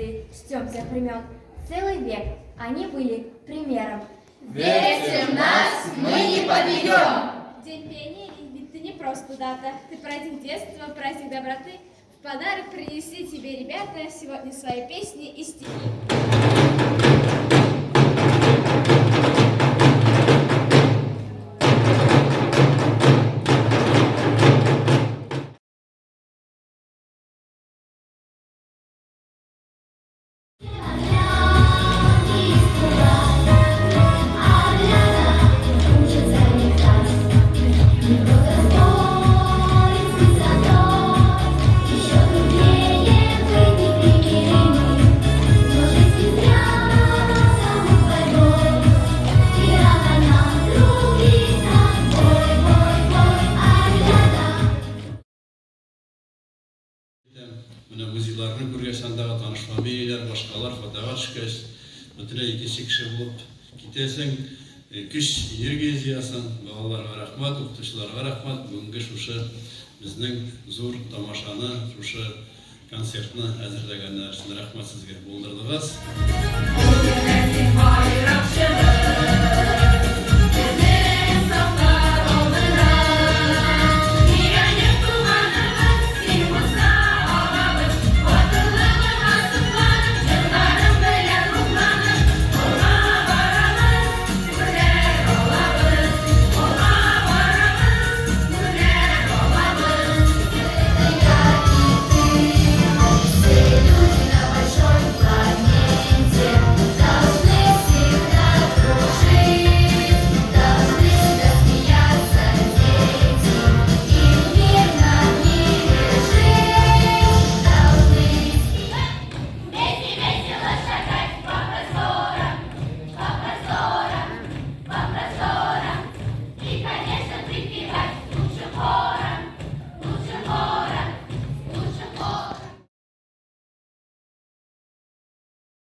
традиции чтем тех времен. Целый век они были примером. Верьте в нас, мы не подведем! День пионерии, ведь ты не просто дата. Ты праздник детства, праздник доброты. В подарок принесли тебе ребята сегодня свои песни и стихи. Менә музейларны күргәч, андагы таныш фамилияләр, башкалар фотога төшкәч, бөтенләй икенче кеше булып китәсең. Көч, энергия җыясың. Балаларга рәхмәт, укытучыларга рәхмәт. Бүгенге шушы безнең зур тамашаны, шушы концертны әзерләгәннәр өчен рәхмәт сезгә. Булдырдыгыз. Ул генә син байракчыбыз.